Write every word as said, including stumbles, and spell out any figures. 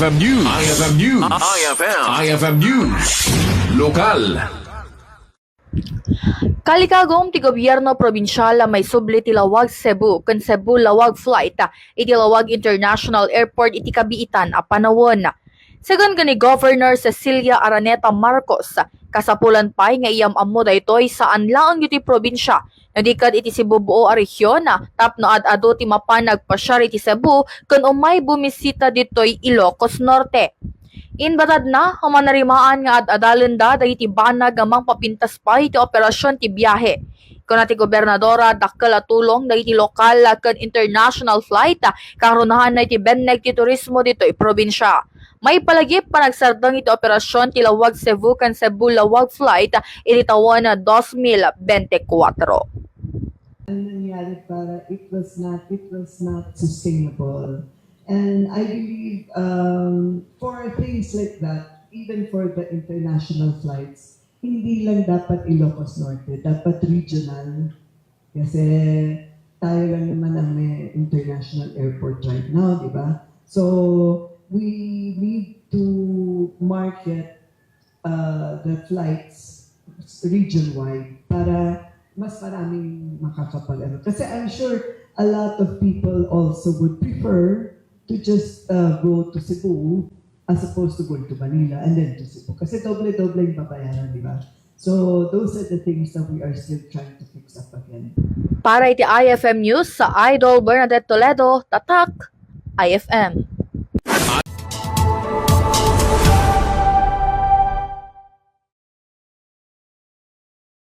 F M News. I F M News. I F M. I F M News. Lokal. Kalikagum ti gobierno probinsial a maisubli ti Lawag Cebu ken Cebu Lawag flight iti Lawag International Airport iti kabiitan a panawen. Segun ken ni Governor Cecilia Araneta Marcos, kasapulan pay nga iyam-ammo daytoy saan laeng ditoy probinsia, no di ket iti Cebu buo a rehion, tapno ad-adu ti mapan nagpasiar iti Cebu ken umay bumisita ditoy Ilocos Norte. Imbatadna, human narimaan nga ad-adalenda dagiti banag nga mangpapintas pay iti operasion ti biahe. Kuna ti gobernadora, dakkel a tulong dagiti lokal ken international flight, kangrunaan iti benneg ti turismo ditoy probinsia. Maipalagip panagsardeng iti operasion ti Lawag Cebu ken Cebu Lawag flight iti tawen dos mil bente kuatro. Ang nangyari para it was not it was not sustainable. And I believe um, for things like that, even for the international flights, hindi lang dapat Ilocos Norte, dapat regional. Kasi tayo lang naman ang may international airport right now, di ba? So we need to market uh, the flights region-wide para mas maraming makakapag ano. Kasi I'm sure a lot of people also would prefer to just uh, go to Cebu as opposed to going to Manila and then to Cebu. Kasi doble-doble yung babayaran, di ba? So those are the things that we are still trying to fix up again. Para iti I F M News, sa Idol Bernadette Toledo, Tatak, I F M.